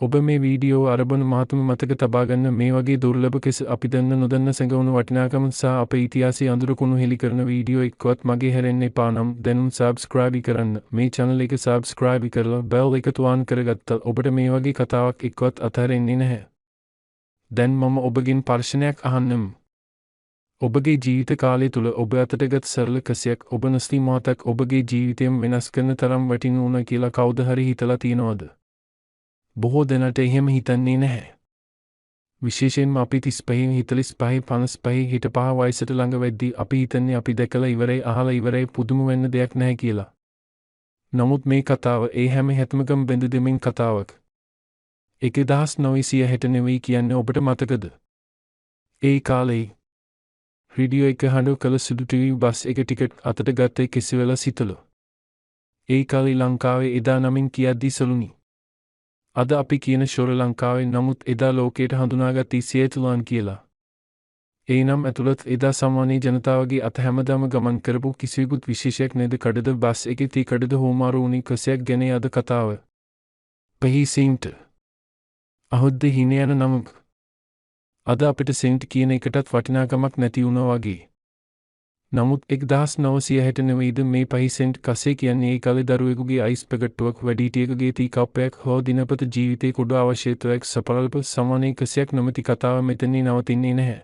ඔබ මේ වීඩියෝ අරබන මහතුම මතක තබා ගන්න. මේ වගේ දුර්ලභ කෙස අපි දන්න නොදන්න සැඟවුණු වටිනාකම සහ අපේ ඉතිහාසයේ අඳුරු කුණු හෙළි කරන වීඩියෝ එක්කවත් මගේ හැරෙන්න එපා නම් දැනුම් සබ්ස්ක්‍රයිබ් කරන්න. මේ channel එක සබ්ස්ක්‍රයිබ් කරලා බෙල් එක තුවාන් කරගත්තත් ඔබට මේ වගේ කතාවක් එක්කවත් අතහැරෙන්නේ නැහැ. දැන් මම ඔබගෙන් ප්‍රශ්නයක් අහන්නම්. ඔබගේ ජීවිත කාලය තුළ ඔබ අතට ගත් සරල කසයක් ඔබ නස්ලි මොහොතක් ඔබගේ ජීවිතයම වෙනස් කරන තරම් වටින වුණා කියලා කවුද හරි හිතලා තියෙනවද? බොහෝ දෙනාට එහෙම හිතන්නේ නැහැ. විශේෂයෙන්ම අපි 35 45 55 65 වයසට ළඟ වෙද්දී අපි හිතන්නේ අපි දැකලා ඉවරයි, අහලා ඉවරයි, පුදුම වෙන්න දෙයක් නැහැ කියලා. නමුත් මේ කතාව ඒ හැම හැතමකම බැඳ දෙමින් කතාවක්. 1969 කියන්නේ ඔබට මතකද? ඒ කාලේ රේඩියෝ එක හඬ කළ සුදු ටීවී බස් එක ටිකට් අතට ගත්තේ කිසිවෙලා සිතලු. ඒ කාලේ ලංකාවේ එදා නමින් කියද්දී සලුනි. අද අපි කියන ශ්‍රී ලංකාවේ, නමුත් එදා ලෝකයට හඳුනාගත් සියතුලාන් කියලා. ඒ නම් ඇතුළත් එදා සාමාන්‍ය ජනතාවගේ අත හැමදාම ගමන් කරපු කිසිවෙකුත් විශේෂයක් නේද කඩද බස් එකේ තී කඩද හෝමාරු වුණි කසයක් ගැන අද කතාව. පහි සෙන්ට්. අහුද්ද හින යන නමක්. අද අපිට සෙන්ට් කියන එකටත් වටිනාකමක් නැති වුණා වගේ. නමුත් 1969 මේ පහි සෙන්ට් කසේ කියන්නේ ඒ කාලේ දරුවෙකුගේ අයිස් පැකට්ටුවක්, වැඩිහිටියෙකුගේ තී කප්පයක් හෝ දිනපත ජීවිතයේ කුඩා අවශ්‍යතාවයක් සපරල්ප සමානයේ කසයක් නොමැති කතාව මෙතනින් නවතින්නේ නැහැ.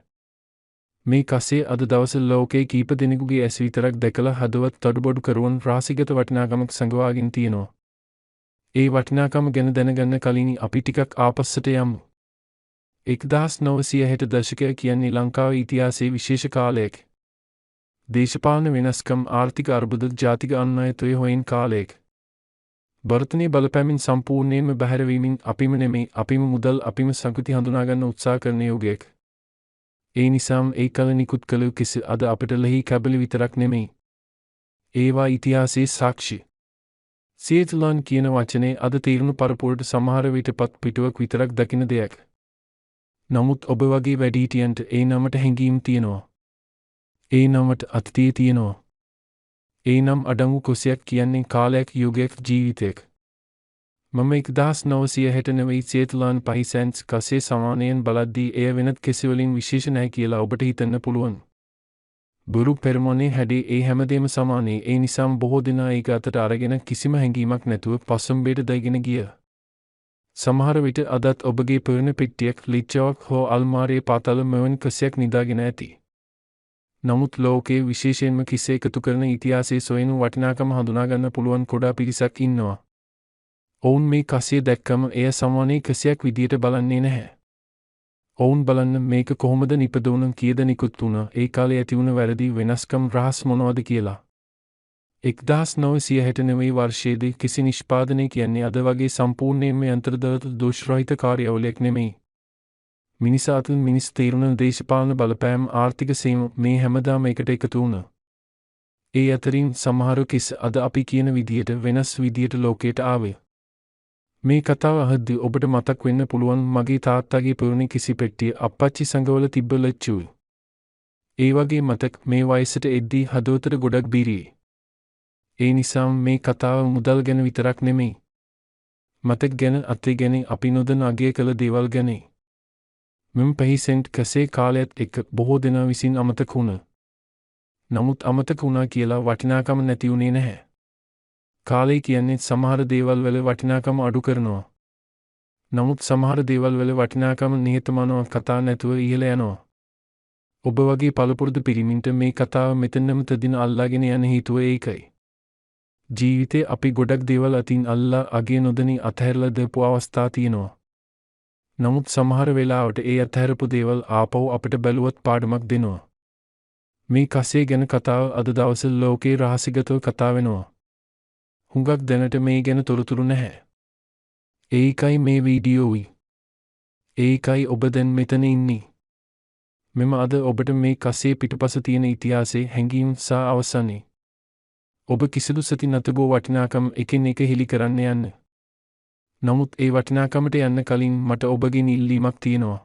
මේ කසේ අද දවස ලෝකයේ කීප දෙනෙකුගේ ඇස් විතරක් දැකලා හදවත් තඩුබඩු කරුවන් රාසිගත වටිනාකමක් සඟවාගෙන තියෙනවා. ඒ වටිනාකම ගැන දැනගන්න කලින් අපි ටිකක් ආපස්සට යමු. 1960 දශකය කියන්නේ ලංකාවේ ඉතිහාසයේ විශේෂ කාලයක්. දේශපාලන වෙනස්කම්, ආර්ථික අර්බුද, ජාතික අන්‍යයත්වය හොයන කාලයක්. බර්තනයේ බලපෑමින් සම්පූර්ණයෙන්ම බැහැර වීමින් අපිම නෙමෙයි, අපිම මුදල්, අපිම සංස්කෘති හඳුනා ගන්න උත්සාහ කරන යුගයක්. ඒ නිසාම ඒ කල නිකුත් කළ කිසි අද අපිට ලෙහි කැබලි විතරක් නෙමෙයි. ඒවා ඉතිහාසයේ සාක්ෂි. සියතුලන් කියන වචනේ අද තීරණ පරපුරට සමහර විට පත් පිටුවක් විතරක් දකින දෙයක්. නමුත් ඔබ වගේ වැඩිහිටියන්ට ඒ නමට හැඟීම් තියෙනවා. ඒ නමට අතීතය තියෙනවා. ඒ නම් අඩංගු කුසයක් කියන්නේ කාලයක්, යුගයක්, ජීවිතයක්. මම 1969 සියතුලාන් පහි සෙන්ට්ස් කසේ සමානයෙන් බලද්දී එය වෙනත් කිසිවලින් විශේෂ නැහැ කියලා ඔබට හිතන්න පුළුවන්. බොරු පෙරමුණේ හැඩේ ඒ හැමදේම සමානයි. ඒ නිසාම බොහෝ දෙනා ඒක අතට අරගෙන කිසිම හැඟීමක් නැතුව පසුම්බේට දාගෙන ගියා. සමහර විට අදත් ඔබගේ පරණ පෙට්ටියක්, ලිච්ඡාවක් හෝ අල්මාරියේ පාතල මෙවැනි කසයක් නිදාගෙන ඇති. නමුත් ලෝකයේ විශේෂයෙන්ම කිස එකතු කරන ඉතිහාසයේ සොයන වටිනාකම හඳුනා ගන්න පුළුවන් කුඩා පිරිසක් ඉන්නවා. ඔවුන් මේ කසිය දැක්කම එය සාමාන්‍ය කසියක් විදියට බලන්නේ නැහැ. ඔවුන් බලන්න මේක කොහොමද නිපදවුණ, කීයද නිකුත් වුණ, ඒ කාලේ ඇති වුණ වැරදි වෙනස්කම් රහස් මොනවද කියලා. 1969 වර්ෂයේදී කිසි නිෂ්පාදනය කියන්නේ අද වගේ සම්පූර්ණයෙන්ම යන්ත්‍රදත්ත දෝෂ රහිත කාර්යාවලියක් නෙමෙයි. මිනිසා අතින් මිනිස් තීරණ, දේශපාලන බලපෑම්, ආර්ථික සීම මේ හැමදාම එකට එකතු වුණා. ඒ අතරින් සමහර කිස් අද අපි කියන විදියට වෙනස් විදියට ලෝකයට ආවේ. මේ කතාව අහද්දී ඔබට මතක් වෙන්න පුළුවන් මගේ තාත්තගේ පුරණි කිසි පෙට්ටිය අප්පච්චි සංගවල තිබ්බ ලච්චුයි. ඒ වගේ මතක් මේ වයසට එද්දී හදවතට ගොඩක් බිරී. ඒ නිසාම මේ කතාව මුදල් ගැන විතරක් නෙමෙයි. මතක් ගැන, අතේ ගැන, අපි නොදැන අගය කළ දේවල් ගැන. මෙම පහි සෙන්ට් කසේ කාලයත් එක්ක බොහෝ දෙනා විසින් අමතක වුණා. නමුත් අමතක වුණා කියලා වටිනාකම නැති වුණේ නැහැ. කාලය කියන්නේ සමහර දේවල් වල වටිනාකම අඩු කරනවා. නමුත් සමහර දේවල් වල වටිනාකම නිහතමානව කතා නැතුව ඉහළ යනවා. ඔබ වගේ පළපුරුදු පිරිමින්ට මේ කතාව මෙතනම තදින් අල්ලාගෙන යන හේතුව ඒකයි. ජීවිතේ අපි ගොඩක් දේවල් අතින් අල්ලා අගය නොදැනී අතහැරලා දාපු අවස්ථා තියෙනවා. නමුත් සමහර වෙලාවට ඒ අතහැරපු දේවල් ආපහු අපිට බැලුවත් පාඩමක් දෙනවා. මේ කසේ ගැන කතාව අද දවසේ ලෝකේ රහසිගතව කතා වෙනවා. හුඟක් දැනට මේ ගැන තොරතුරු නැහැ. ඒකයි මේ වීඩියෝයි. ඒකයි ඔබ දැන් මෙතන ඉන්නේ. මෙම අද ඔබට මේ කසේ පිටුපස තියෙන ඉතිහාසයේ හැඟීම් සහ අවසානයේ ඔබ කිසිදු සති නැතබෝ වටිනාකම් එකින් එක හෙලි කරන්න යන්න. නමුත් ඒ වටිනාකමට යන්න කලින් මට ඔබගෙන් ඉල්ලීමක් තියෙනවා.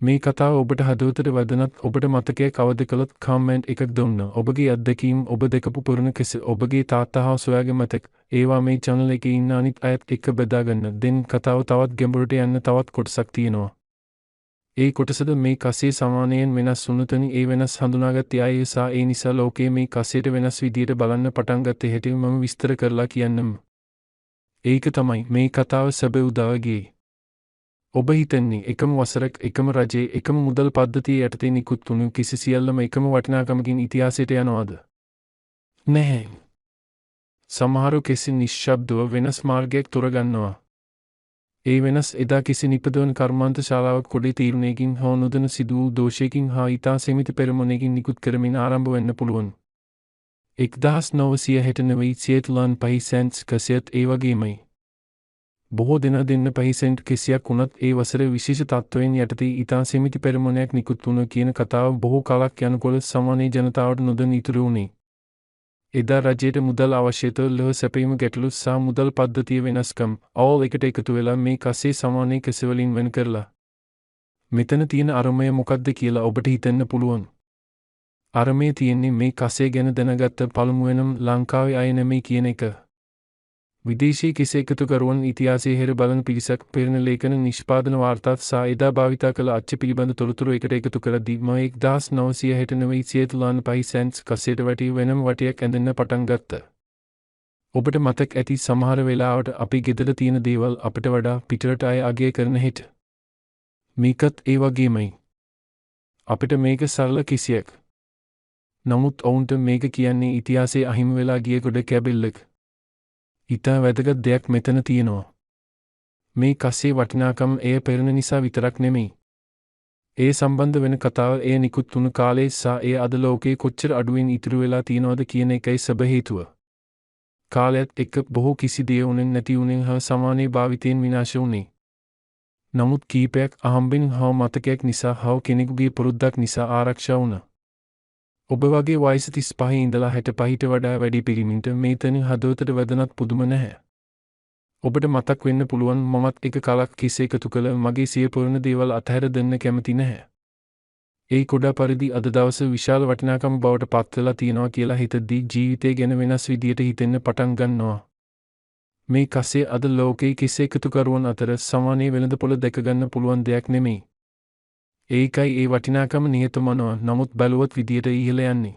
මේ කතාව ඔබට හදවතට වැදෙනත් ඔබට මතකයක් අවදි කළොත් කමෙන්ට් එකක් දුන්න. ඔබගේ අත්දැකීම්, ඔබ දැකපු පුරණ කෙස, ඔබගේ තාත්තා හා සොයාගේ මතක, ඒවා මේ චැනල් එකේ ඉන්න අනිත් අයත් එක්ක බෙදාගන්න. දෙන් කතාව තවත් ගැඹුරට යන්න තවත් කොටසක් තියෙනවා. ඒ කොටසද මේ කසේ සමානයෙන් වෙනස් වුණු තැන ඒ වෙනස් හඳුනාගත් අය සහ ඒ නිසා ලෝකයේ මේ කසයට වෙනස් විදියට බලන්න පටන් ගත්තේ හැටි මම විස්තර කරලා කියන්නම්. ඒක තමයි මේ කතාව සැබෑ උදාව ගියේ. ඔබ හිතන්නේ එකම වසරක්, එකම රජයේ, එකම මුදල් පද්ධතිය යටතේ නිකුත් වුණු කිසි සියල්ලම එකම වටිනාකමකින් ඉතිහාසයට යනවාද? නැහැ. සමහරු කෙසි නිශ්ශබ්දව වෙනස් මාර්ගයක් තෝරගන්නවා. ඒ වෙනස් එදා කිසි නිපදවන කර්මාන්ත ශාලාවක් කොඩේ තීරණයකින් හෝ නොදැන සිදු වූ දෝෂයකින් හා ඉතා සීමිත පෙරමුණකින් නිකුත් කරමින් ආරම්භ වෙන්න පුළුවන්. 1969 සියතුලන් පහි සෙන්ට්ස් කසයත් ඒ වගේමයි. බොහෝ දෙනා දෙන්න පහි සෙන්ට් කිසියක් වුණත් ඒ වසරේ විශේෂ තත්ත්වයන් යටතේ ඉතා සීමිත පෙරමුණයක් නිකුත් වුණ කියන කතාව බොහෝ කලක් යනකොට සාමාන්‍ය ජනතාවට නොදැන ඉතුරු වුණේ. එදා රජයට මුදල් අවශ්‍යතාව, ලොව සැපයීම ගැටලු සහ මුදල් පද්ධතිය වෙනස්කම් අවල් එකට එකතු වෙලා මේ කසේ සාමාන්‍ය කසවලින් වෙන් කරලා. මෙතන තියෙන අරමය මොකද්ද කියලා ඔබට හිතන්න පුළුවන්. අරමය තියෙන්නේ මේ කසේ ගැන දැනගත්ත පළමුවෙනම ලංකාවේ අය නෙමෙයි කියන එක. විදේශීය කිසි එකතුකරුවන් ඉතිහාසයේ හැර බලන පිරිසක් පෙරණ ලේඛන නිෂ්පාදන වාර්තාත් සහ එදා භාවිතා කළ අච්චු පිළිබඳ තොරතුරු එකට එකතු කරද්දී ම 1969 සියතුලාන පහි සෙන්ට්ස් කසයට වැටි වෙනම වටයක් ඇඳෙන්න පටන් ගත්තා. ඔබට මතක් ඇති සමහර වෙලාවට අපි ගෙදර තියෙන දේවල් අපිට වඩා පිටරට අය අගය කරන හැටි. මේකත් ඒ වගේමයි. අපිට මේක සරල කිසියක්. නමුත් ඔවුන්ට මේක කියන්නේ ඉතිහාසයේ අහිමි වෙලා ගිය ගොඩ කැබිල්ලක්. ඉතා වැදගත් දෙයක් මෙතන තියෙනවා. මේ කසේ වටිනාකම එය පෙරණ නිසා විතරක් නෙමෙයි. ඒ සම්බන්ධ වෙන කතාව එය නිකුත් වුණු කාලේ සහ එය අද ලෝකයේ කොච්චර අඩුවෙන් ඉතුරු වෙලා තියෙනවද කියන එකයි සැබෑ හේතුව. කාලයත් එක්ක බොහෝ කිසි දේ උනෙන් නැති උනෙන් හා සමානයේ භාවිතයෙන් විනාශ වුණේ. නමුත් කීපයක් අහම්බෙන් හා මතකයක් නිසා හා කෙනෙකුගේ පුරුද්දක් නිසා ආරක්ෂා වුණා. ඔබ වගේ වයස 35 ඉඳලා 65ට වඩා වැඩි පිරිමින්ට මේ තැන හදවතට වැදනත් පුදුම නැහැ. ඔබට මතක් වෙන්න පුළුවන් මමත් එක කලක් කිස් එකතු කළ මගේ සිය පුරණ දේවල් අතහැර දෙන්න කැමති නැහැ. ඒ කුඩා පරිදි අද දවස විශාල වටිනාකම බවට පත් වෙලා තියෙනවා කියලා හිතද්දී ජීවිතය ගැන වෙනස් විදියට හිතෙන්න පටන් ගන්නවා. මේ කසේ අද ලෝකයේ කිස් එකතුකරුවන් අතර සාමාන්‍ය වෙළඳපොළ දැක ගන්න පුළුවන් දෙයක් නෙමෙයි. ඒකයි ඒ වටිනාකම නිහතමානව නමුත් බලවත් විදියට ඉහළ යන්නේ.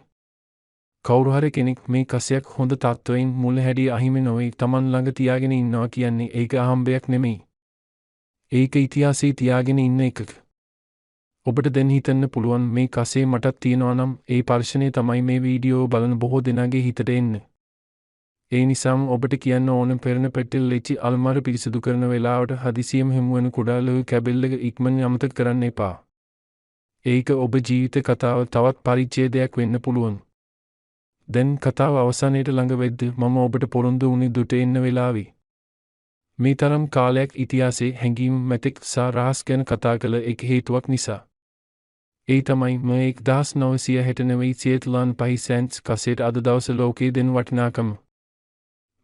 කවුරු හරි කෙනෙක් මේ කසයක් හොඳ තත්ත්වයෙන් මුල හැඩිය අහිමි නොවේ Taman ළඟ තියාගෙන ඉන්නවා කියන්නේ ඒක අහම්බයක් නෙමෙයි. ඒක ඉතිහාසයේ තියාගෙන ඉන්න එකක්. ඔබට දැන් හිතන්න පුළුවන් මේ කසේ මටත් තියෙනවා නම් ඒ පර්ශනය තමයි මේ වීඩියෝ බලන බොහෝ දෙනාගේ හිතට එන්නේ. ඒ නිසාම ඔබට කියන්න ඕන පෙරණ පෙට්ටල් ලෙචි අල්මාර පිරිසිදු කරන වෙලාවට හදිසියෙම හිමු වෙන කුඩා ලොහු කැබිල්ල එක ඉක්මනින් අමතක කරන්න එපා. ඒක ඔබ ජීවිත කතාව තවත් පරිච්ඡේදයක් වෙන්න පුළුවන්. දැන් කතාව අවසානයට ළඟ වෙද්දී මම ඔබට පොරොන්දු වුණේ දුට එන්න වෙලාවි. මේ තරම් කාලයක් ඉතිහාසයේ හැඟීම් මැතෙක් සහ රහස් ගැන කතා කළ එක හේතුවක් නිසා. ඒ තමයි ම 1969 සියතුලාන් පහි සෙන්ට්ස් කසේට අද දවස ලෝකයේ දෙන වටිනාකම.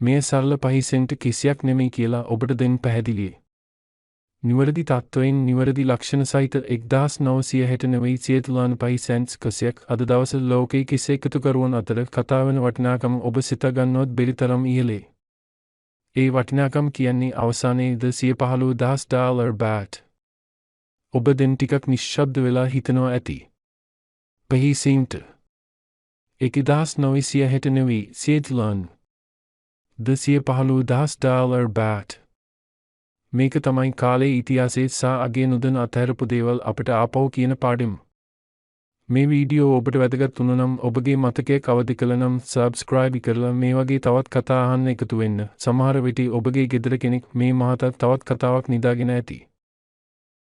මෙය සරල පහි සෙන්ට් කිසියක් නෙමෙයි කියලා ඔබට දැන් පැහැදිලියි. නිවැරදි තත්ත්වයෙන් නිවැරදි ලක්ෂණ සහිත 1969 සියතුලාන පහි සෙන්ට්ස් කසයක් අද දවස ලෝකයේ කිසි එකතුකරුවන් අතර කතා වෙන වටිනාකම ඔබ සිතා ගන්නවත් බැරි තරම් ඉහළයි. ඒ වටිනාකම කියන්නේ අවසානයේ 215,000 ඩොලර් බාට්. ඔබ දැන් ටිකක් නිශ්ශබ්ද වෙලා හිතනවා ඇති. පහි සෙන්ට් 1969 සියතුලාන් 215,000 ඩොලර් බාට්. මේක තමයි කාලයේ ඉතිහාසයේ සහ අගේ නොදැන අතහැරපු දේවල් අපිට ආපහු කියන පාඩම. මේ වීඩියෝ ඔබට වැදගත් වුණා නම් ඔබගේ මතකයක් අවදි කළා නම් සබ්ස්ක්‍රයිබ් කරලා මේ වගේ තවත් කතා අහන්න එකතු වෙන්න. සමහර විට ඔබගේ ගෙදර කෙනෙක් මේ මහතත් තවත් කතාවක් නිදාගෙන ඇති.